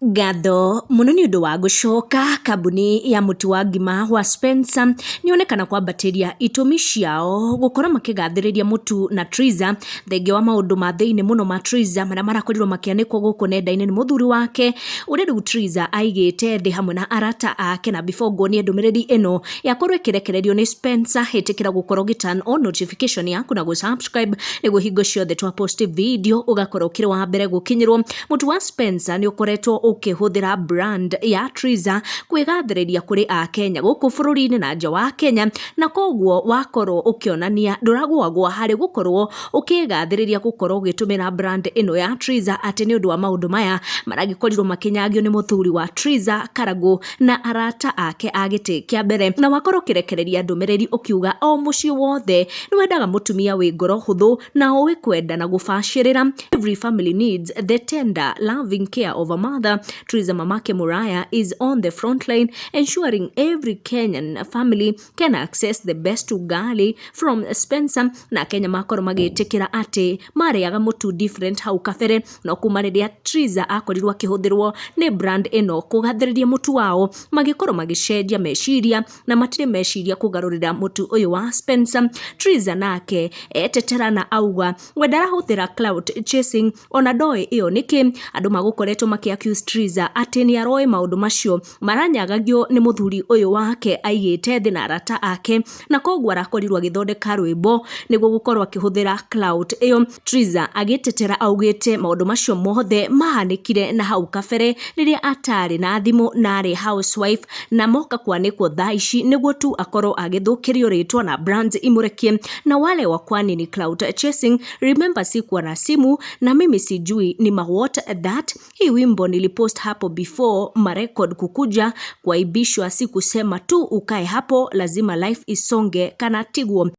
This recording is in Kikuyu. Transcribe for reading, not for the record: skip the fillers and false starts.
Ngatho mũno nĩ ũndũ wa gũcoka. Kambuni ya mũtu wa ngima wa Spencer nĩyonekana kwambatĩria itũmi ciao gũkorwo makĩgathĩrĩria mũtu na Triza, thengia wa maũndũ ma thĩinĩ mũno ma Triza marĩa marakorirwo makĩanĩkwo gũkũ nenda-inĩ nĩ mũthuri wake ũrĩa rĩu Triza aigĩte thĩ hamwe na arata ake. Na before nguonie ndũmĩrĩri ĩno yakorwo ĩkĩrekererio nĩ Spencer, ĩtĩkĩra gũkorwo ũgĩ turn on notification yaku na gũ subscribe nĩguo hingo ciothe twa post video ũgakorwo ũkĩrĩ wa mbere gũkinyĩrwo. Mũtu wa Spencer nĩ ũkoretwo ũkĩhũthĩra brand ya Triza kwĩgathĩrĩria kũrĩ Akenya gũkũ bũrũri-inĩ na nja wa Kenya, na koguo wakorwo ũkĩonania ndũragũagũa harĩ gũkorwo ũkĩgathĩrĩria gũkorwo ũgĩtũmĩra brand ĩno ya Triza, atĩ nĩ ũndũ wa maũndũ maya maragĩkorirwo makĩnyagio nĩ mũthuri wa Triza Karagũ na arata ake a gĩtĩ kĩa mbere. Na wakorwo ũkĩrekereria ndũmĩrĩri ũkiuga o mũciĩ wothe nĩ wendaga mũtumia wĩ ngoro hũthũ na ũĩ kwenda na gũbacĩrĩra. Every family needs the tender loving care of a mother. Triza Mamake Muraya is on the front line ensuring every Kenyan family can access the best ugali from Spencer. Na Kenya makorwo magĩtĩkĩra atĩ marĩaga mũtu different hau kabere, no kuma rĩrĩa Triza akorirwo akĩhũthĩrwo nĩ brand ĩno kũgathĩrĩria mũtu wao, magĩkorwo magĩcenjia meciria na matirĩ meciria kũgarũrĩra mũtu ũyũ wa Spencer. Triza nake etetera na auga we ndarahũthĩra clout chasing, ona ndoĩ ĩyo nĩkĩ andũ magũkoretwo makĩ accuse Triza atĩ nĩ aroĩ maũndũ macio maranyagagio nĩ mũthuri ũyũ wake aigĩte thĩ na arata ake, na koguo arakorirwo agĩthondeka rwĩmbo nĩguo gũkorwo akĩhũthĩra clout ĩyo. Triza agĩtetera augĩte maũndũ macio mothe mahanĩkire na hau kabere rĩrĩa atarĩ na thimũ na arĩ housewife, na moka kwanĩkwo thaa ici nĩguo tu akorwo agĩthũkĩrio rĩtwa na brands imũrekie. Na wale wa kwani ni clout chasing, remember sikuwa na simu na mimi sijui ni ma what that. Hii wimbo nilipost hapo before marecord kukuja kuaibishwa, si kusema tu ukae hapo, lazima life isonge kana tiguo.